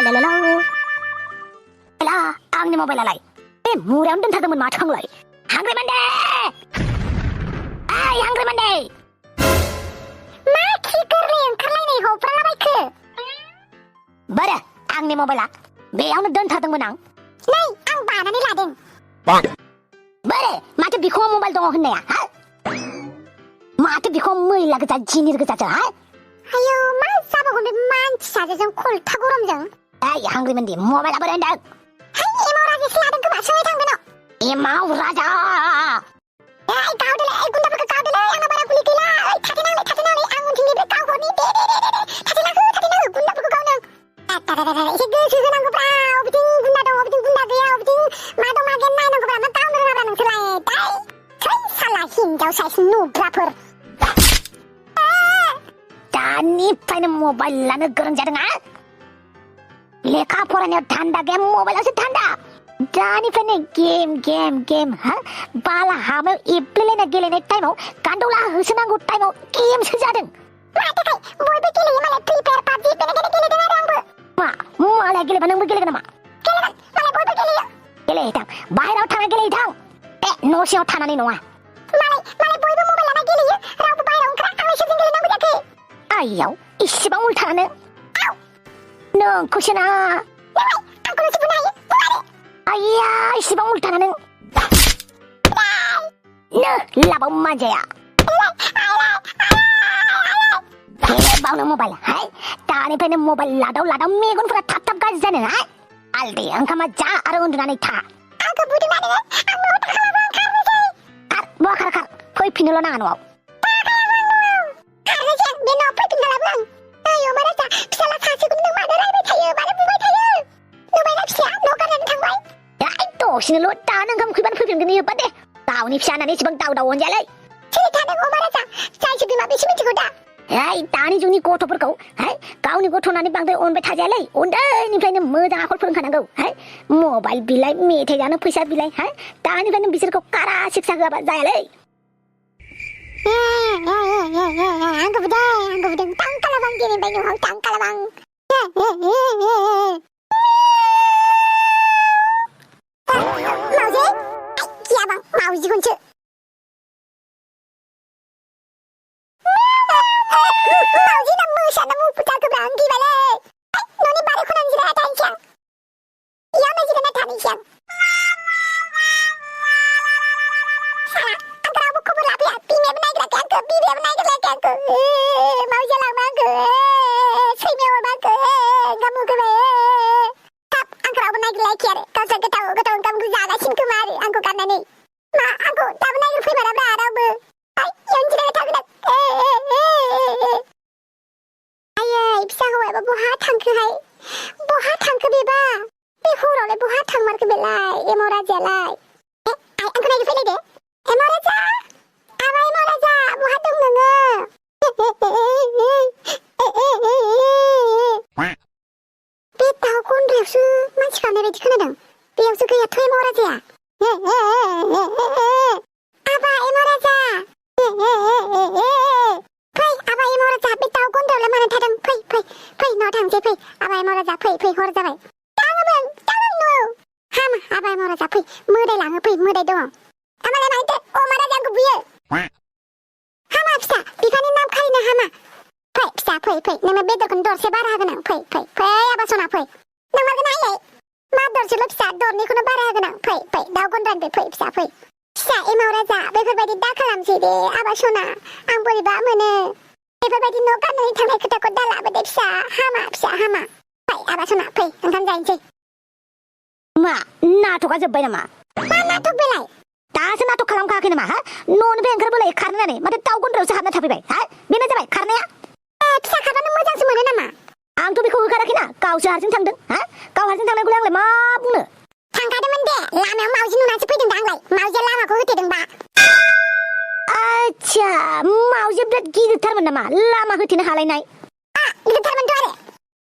랄랄랄랄랄랄랄랄랄. 라, 악님 모바일랄라이. 무례한 든타듬은 마청라이. 한그리만데! 아이, 한그리만데! 마, 키끌리엔 칼라이네 호 프랄라바이크. 뭐라, 악님 모바일라. 매양은 든타듬은 앙. 네이, 앙 바나니 라딩. 뭐래, 마트 비코 모바일 동어 흔내야, 하? 마트 비코 뭐일라 그자 지니르 그자죠, 하? 아유, 만 싸보고 만 자제정 콜 타고롬정. 아이, 한그리만데 모바일 아버린다. 하이, 이모라지 슬라든 그 마청의 당근어. 이마우라자. 야이, 가우들레, 군다부그 가우들레, 양나바라 굴리기라. 타지나래, 앙운 징리베 가우고니, 베베베베베. 타지나그, 군다부그 가우능. 따따라라라, 이게 그 수근한 거 브라. 오브딩 군다동, 오브딩 군다그야, 오브딩 마동하게 나이는 거 브라. 만 가우는 하라는 슬라에, 따이. 트레이 살라 힘자우 사이스 누 브라퍼. 니 파이는 모바일 나는 그런 자등아? 레카 포라냐 단다게 모바일에서 단다. 다니 파이는 게임 하? 발라 하며 이플레나 게레네 타이모 간돌라 흐스난고 타이모 게임 스자등. 마타카이 뭘베 게레 이말레 프리페어 팝지 베네게레 게레 데나랑부. 말레 게레 바능부 게레 그나마. 게레 말레 뭘베 게레요? 게레 이당 바이라우 타나 게레 이당. 노시오 타나니 노아. 말레 뭘베 모바일 나나 게레요? 라우부 바이라우 크라 아메 슈딩 게레 나부 자케. 아이요, 이 시방 울타는. 아우, 너 쿠시나. 네와이, 안꾸는 시분하이, 뭐하래? 아이야, 이 시방 울타는. 너 라바 만져야. 개방는 모바일, 하이. 다니 배는 모바일 라다우 미군 프라 탑탑까지잖아. 알디, 안카마자 아르운드나니 타. 아그 무디 나니네. 아무 카라방 카르지. 뭐 카라카, 포이 피눌러 나가노. 신을로 따는 감 그반 풀병근이 옆반데 다운이 피아나니 지방 따우다 원자래 치타는 오마라자 자이시비마 비시미치고다 아이 따니 중니 고토 불고 아이 가운이 고토나니 방대 온베 타자래 온다니 배는 뭐다 홀푸른 가난거 아이 모바일 빌라이 미테자는 푸샤 빌라이 아이 따니 배는 비스르고 까라 식사가 바자래 안거부대 땅깔라방기니 배뉴 땅깔라방 마우지? 기야방 마우지 군츠 마우지 나 무샤 나 무부타 그랑 기발레 너니 말에 코난지라 단샹 야매지라 다니샹 사라 안가라부 코블라비야 비메브 나이그라 캔크 비메브 나이그라 캔크 마우지 랑망크 스이메올 망크 가무그베 탑 안가라부 나이그라 키아레 가서 그타오 그 자가 심그마리 안고 갔나니 마 안고 따분하게 풀마라브라 아라브 아이 연지레가 타그다 아야 입사호에 뭐하 탕크 하이 뭐하 탕크 비바 비호로레 뭐하 탕마르크 벨라이 에모라자라이 아이 안고 나이그 페레데 에모라자 아마 에모라자 뭐하 똥능어 비타오 곤드레우스 만치가 메베디 크나당 비영수 그야 토에 모라지야. 아바 이모라자. 페이 아바 이모라자 비타오 곤돌라 마는 타당 페이 너 당제 페이 아바 이모라자 페이 호라자 페이 땅은 노 하마 아바 이모라자 페이 무대랑어 페이 무대도 아마나 마인테 오마라장구 부여 하마 합사 비가니 남카리나 하마 페이 비사 페이 내가 베더 건돌 세바라 하그나 페이 아바 소나 페이 너마그나 예 마더 실럽사 dorni kuna baragana 페이 나곤단데 페이 비사 페이 사 이마오라자 베베베디 다칼람시데 아바쇼나 앙보리 바무네 베베베디 노까노니 탐에 그타고 달라베데 비사 하마 비사 하마 페이 아바쇼나 페이 감자인지 마 나토 가져 베나마 나토 베라이 다스 나토 칼람 가기나 마 노는 뱅크르 볼레 카르나네 마데 따오곤드로서 하나 타비베 하 미나자바이 카르나야 비사 카르는 모장스 모네나마 앙토비 코그 가라키나 까우스 하르진 상등 하 까우 하르진 상등 굴량래 마 붕네 장가드문데 라면 마우지 누나지 뿌이든 당라이 마우지 라마 그거 뜨든바 아차 마우지 블렛 기드 타르면 나마 라마 흐티는 하라이 나이 이거 타르면 도아래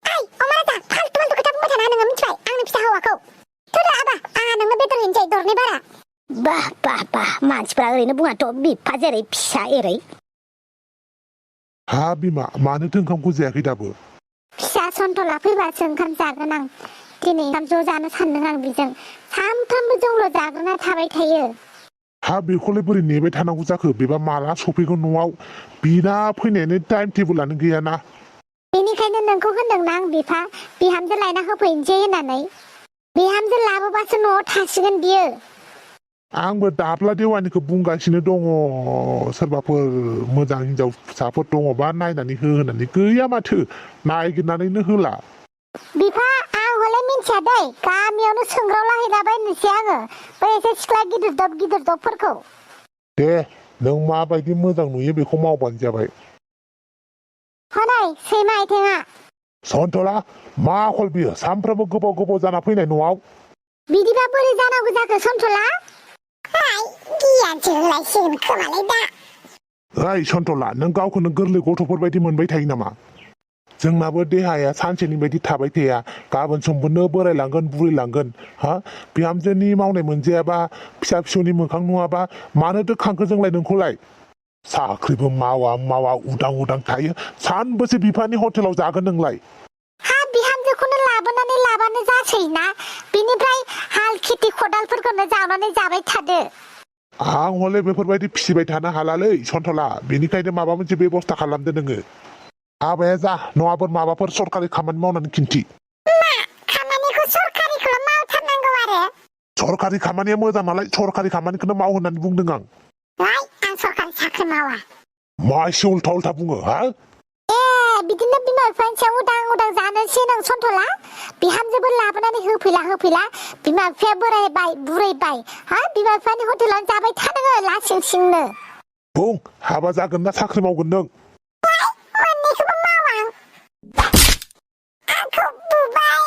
아이 어머나자 팔뚜만도 그 잡은 거잖아 능은 민초이 앙는 비사 하와코 토도 아바 능은 베드로 인자이 dorni bara 바 만치브라 의리는 붕아 또 미파제레이 피사 에레이 하비마 마느 등컴 구제기다부 피사 सन्थला फैबासो ओंखाम जागोन आं दिनै ओंखाम ज' जानो सानदों आं बिजों सानफ्रामबो जोंल' जाग्रोना थाबाय थायो हा बेखौलाय बोरै नेबाय थानांगौ जाखो बेबा माला सफैगोन न'आव बिना फैनायनि टाइम टेबोलानो गैयाना बेनिखायनो नोंखौ होनदोंना आं बिफा बिहामजो लायना होफैनोसै होननानै बिहामजो लाबोबासो न'आव थासिगोन बियो आंबो दाब्ला देवानिखौ बुंगासिनो दङ सोरबाफोर मोजां हिनजावसाफोर दङबा नायनानै हो होननानै गैया माथो नायगिरनानैनो होला बिफा आं हले मिन्थिया दै गामियावनो सोंग्रावलाहैलाबायनोसै आङो बै एसे सिख्ला गिदिर दबफोरखौ दे नों माबायदि मोजां नुयो बेखौ मावबानो जाबाय हनै सैमा आइथेङा सन्थला मा आखल बियो सानफ्रामबो गोबाव गोबाव जाना फैनाय न'आव बिदिबा बोरै जानांगौ जाखो सन्थला गियानसो होलायसिगोन खोमालै दा ओइ सन्थला नों गावखौनो गोरलै गथ'फोर बायदि मोनबाय थायो नामा जोंनाबो देहाया सानसेनि बायदि थाबाय थाया गाबोन समफोरनो बोरायलांगोन बुरैलांगोन हा बिहामजोनि मावनाय मोनजायाबा फिसा फिसौनि मोखां नुवाबा मानोथो खांखो जोंलाय नोंखौलाय साख्रिबो मावा उदां थायो सानबेसे बिफानि हटेलाव जागोन नोंलाय हा बिहामजोखौनो लाबोनानै लाबानो जासै ना बिनिफ्राय हाल खेथि खदालफोरखौनो जावनानै जाबाय थादो आं हले बेफोरबायदि फिसिबाय थानो हालालै सन्थला बेनिखायनो माबा मोनसे बेबस्था खालामदो नोङो हाबाया जा नङाबा माबाफोर सरकारि खामानि मावनानै खिन्थि खामानिखौ सरकारिखौल' मावथारनांगौ आरो सरकारि खामानिया मोजां नालाय सरकारि खामानिखौनो माव होननानै बुंदों आं आं सरकारि साख्रि मावा मा एसे उल्था बुङो हा बिदिनो बिमा बिफानि सायाव उदां जानोसै नों सन्थला बिहामजोबो लाबोनानै होफैला बिमा बिफाया बोरायबाय बुरैबाय हा बिमा बिफानि हटेलाव जाबाय थानाङो लासिं सिंनो बुं हाबा जागोन ना साख्रि मावगोन नों मोननैखौबो मावा आंखौ बुबाय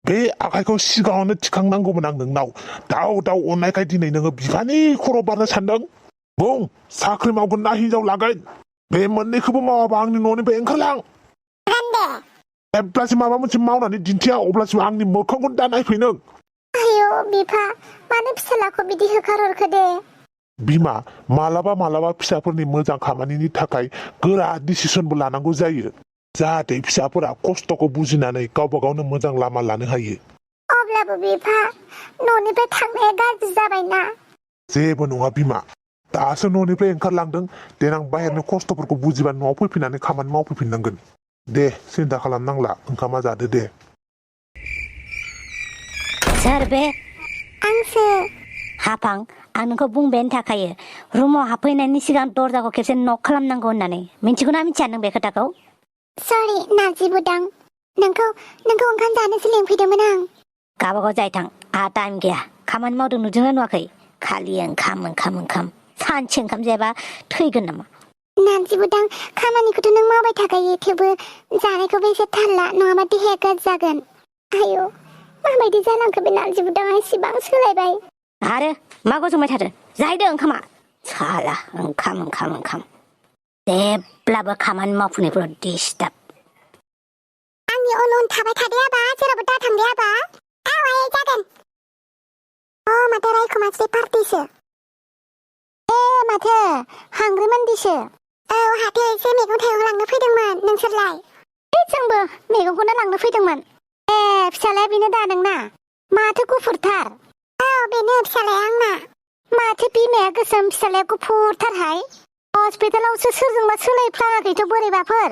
बे आखाइखौ सिगाङावनो थिखांनांगौमोन आं नोंनाव दाउ अननायखाय दिनै नोङो बिफानि खर' बारनो सानदों बुं साख्रि मावगोन ना हिनजाव लागोन बे मोननैखौबो मावाबा आंनि न'निफ्राय ओंखारलां जेब्लासिम माबा मोनसे मावनानै दिन्थिया अब्लासिम आंनि मोखांखौनो दा नायफै नों आयौ बिफा मानो फिसालाखौ बिदि होखारहरखो दे बिमा मालाबा फिसाफोरनि मोजां खामानिनि थाखाय गोरा डिसिसनबो लानांगौ जायो जाहाथे फिसाफोरा खस्थ'खौ बुजिनानै गावबा गावनो मोजां लामा लानो हायो अब्लाबो बिफा न'निफ्राय थांनाया गाज्रि जाबायना जेबो नङा बिमा दासो न'निफ्राय ओंखारलांदों देनां बाहेरनि खस्थ'फोरखौ बुजिबा न'आव फैफिननानै खामानि मावफैफिननांगोन दे सिन्था खालामनांला ओंखामा जादो दे सोर बे आंसो हाफां आं नोंखौ बुंबायानो थाखायो रुमाव हाबफैनायनि सिगां दरजाखौ खेबसे नक खालामनांगौ होननानै मिन्थिगौना मिथिया नों बे खोथाखौ सरि नारजि बुदां नोंखौ ओंखाम जानोसो लिंफैदोंमोन आं गावबागाव जाय थां आहा टाइम गैया खामानि मावदों नुदोंना नुवाखै खालि ओंखाम सानसे ओंखाम जायाबा थैगोन नामा नारजि बुदां खामानिखौथ' नों मावबाय थाखायो थेवबो जानायखौबो एसे थाल ला नङाबा देहाया गाज्रि जागोन आयौ माबायदि जालांखो बे नारजि बुदाङा एसेबां सोलायबाय आरो मा गजोंबाय थादों जाहैदो ओंखामा साला ओंखाम जेब्लाबो खामानि मावफुनायफोराव डिस्टार्ब आंनि उन थाबाय थादे आबा जेरावबो दा थांदे आबा आवाय जागोन माथो रायखुमासै पार्टिसो माथो हांग्रिमोनदिसो औ हाथायाव एसे मैगं थाइगं लांनो फैदोंमोन नोंसोरलाय जोंबो मैगंखौनो लांनो फैदोंमोन फिसालाया बेनो दा नोंना माथो गुफुरथार औ बेनो फिसालाया आंना माथो बिमाया गोसोम फिसालाया गुफुरथारहाय हस्पिटालावसो सोरजोंबा सोलायफ्लाङाखैथ' बोरैबाफोर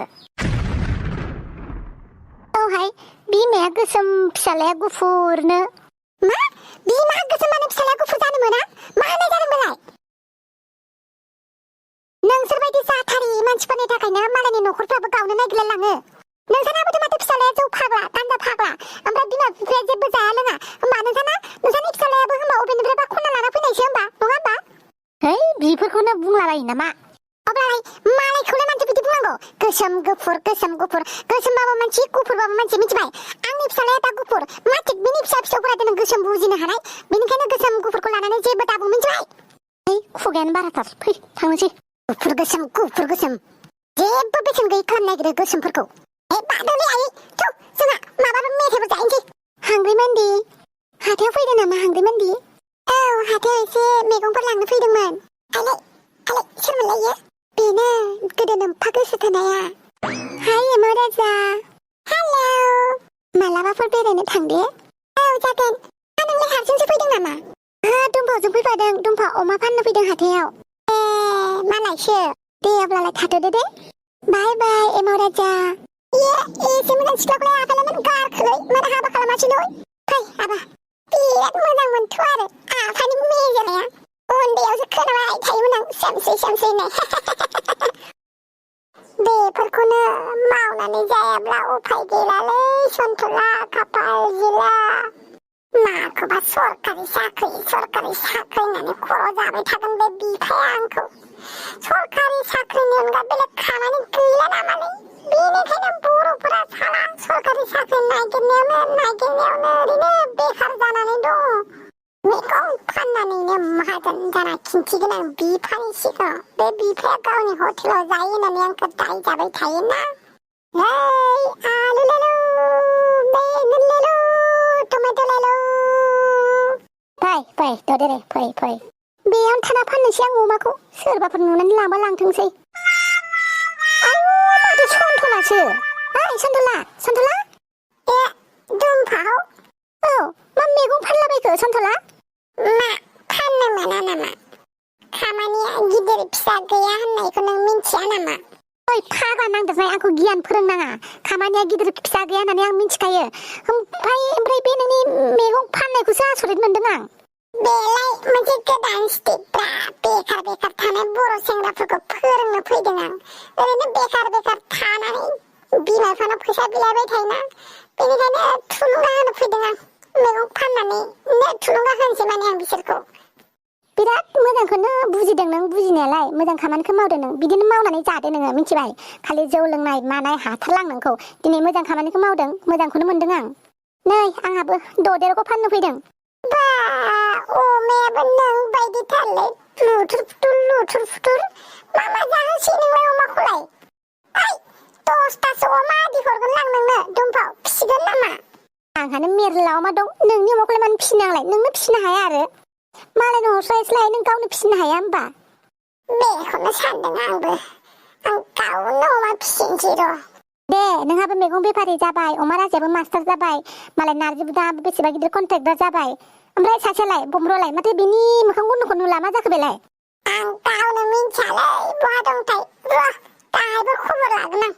औहाय बिमाया गोसोम फिसालाया गुफुरनो मा बिमा गोसोम माने फिसालाया गुफुर जानो मोना मा होननाय जादों बेलाय नोंसोरबायदि जाथारि मानसिफोरनि थाखायनो मालायनि न'खरफ्राबो गावनो नागिरलाङो नोंसानाबोथ' माथो फिसालाया जौ फाग्ला गान्जा फाग्ला ओमफ्राय बिमा बिफाया जेबो जाया लोङा होमबा नोंसानि फिसालायाबो होमबा अबेनिफ्रायबा खना लाना फैनायसो होमबा नङा होमबा बेफोरखौनो बुंलाबायो नामा अब्लालाय मालायखौलाय मानसि बिदि बुंनांगौ गोसोम गुफुर गोसोमबाबो मानसि गुफुरबाबो मानसि मिथिबाय आंनि फिसालाया दा गुफुर मा थिग बिनि फिसा फिसौफोरा दिनै गोसोम बुजिनो हानाय बेनिखायनो गोसोम गुफुरखौ लानानै जेबो दाबुं मिथिबाय खुगायानो बाराथार फै थांनोसै गुफुर गोसोम जेबो बेसेन गैयै खालामनो नागिरो गोसोमफोरखौ बादोलै आइ थौ जोंहा माबाबो मेथाइबो जाहैनोसै हांग्रिमोनदि हाथायाव फैदों नामा हांग्रिमोनदि औ हाथायाव एसे मैगंफोर लांनो फैदोंमोन आइलाय सोरमोनलायो बेनो गोदो नोम्फा गोसो थानाया हाय एमा राजा हेलौ मालाबाफोर बेरायनो थांदे औ जागोन नोंलाय हारसिंसो फैदों नामा दुमफावजों फैफादों दुमफा अमा फाननो फैदों हाथायाव मालायसो दे अब्लालाय थाथ'दो दे बाय बाय एमाव राजा एसे मोजां सिख्लाखौलाय आफालाय गारखोलै मानो हाबा खालामासै फै आबा बिराद मोजां मोनथ' आरो आफानि मेजेलाया उन्दैयावसो खोनाबाय थायोमोन आं सेमसै होननाय बेफोरखौनो मावनानै जायाब्ला उफाय गैलालै सन्थला खाफाल जिला माखौबा सरकारि साख्रि होननानै खर' जाबाय थागोन बे बिफाया आंखौ सरकारि साख्रिनि अनगा बेलेग खामानि गैला नामालै बेनिखायनो बर'फोरा साला सरकारि साख्रि नागिरनायावनो ओरैनो बेखार जानानै दङ मैगं फाननानैनो माहाजोन जाना खिन्थिगोन आं बिफानि सिगाङाव बे बिफाया गावनि हटेलाव जायो होननानै आंखौ दाय जाबाय थायोना आलु लेलु बेगन लेलु टमेट' लेलु फै ददेरे फै बेयावनो थाना फाननोसै आं अमाखौ सोरबाफोर नुनानै लांबा लांथोंसै माथो सन्थलासो सन्थला दुमफाव औ मा मैगं फानलाबायखो सन्थला मा फाननो मोना नामा खामानिया गिदिर फिसा गैया होननायखौ नों मिन्थिया नामा ओइ फाग्ला नांदोंनाय आंखौ गियान फोरोंनाङा खामानिया गिदिर फिसा गैया होननानै आं मिन्थिखायो ओमफ्राय बे नोंनि मैगं फाननायखौसो आसरित मोनदों आं बेलाय मोनसे गोदान स्टेपब्रा बेखार थानाय बर' सेंग्राफोरखौ फोरोंनो फैदों आं ओरैनो बेखार थानानै बिमा बिफानाव फैसा बिलायबाय थायोना बेनिखायनो थुलुंगा होनो फैदों आं मैगं फाननानै थुलुंगा होनोसै माने आं बिसोरखौ बिराद मोजांखौनो बुजिदों नों बुजिनायालाय मोजां खामानिखौ मावदों नों बिदिनो मावनानै जादो नोङो मिथिबाय खालि जौ लोंनाय मानाय हाथारलां नोंखौ दिनै मोजां खामानिखौ मावदों मोजांखौनो मोनदों आं नै आंहाबो ददेरखौ फाननो फैदों अमायाबो नों बायदिथारलै लुथुर फुथुर मा जाहोसै नोंलाय अमाखौलाय 10थासो अमा आदि हरगोन आं नोंनो दुमफाव फिसिगोन नामा आंहानो मेरला अमा दं नोंनि अमाखौलाय मानो फिसिनो आंलाय नोंनो फिसिनो हाया आरो मालायनो हरस्लायस्लाय नों गावनो फिसिनो हाया होमबा बेखौनो सानदों आंबो आं गावनो अमा फिसिनोसै र' दे नोंहाबो मैगं बेफारि जाबाय अमा राजायाबो मास्टार जाबाय मालाय नार्जि बुदाबो बेसेबा गिदिर कन्ट्रेक्टर जाबाय ओमफ्राय सासेलाय बम्ब्रलाय माथो बिनि मोखां गन्धखौ नुला मा जाखो बेलाय आं गावनो मिन्थियालै बहा दंथाय र' दाहायबो खबर लागोन आं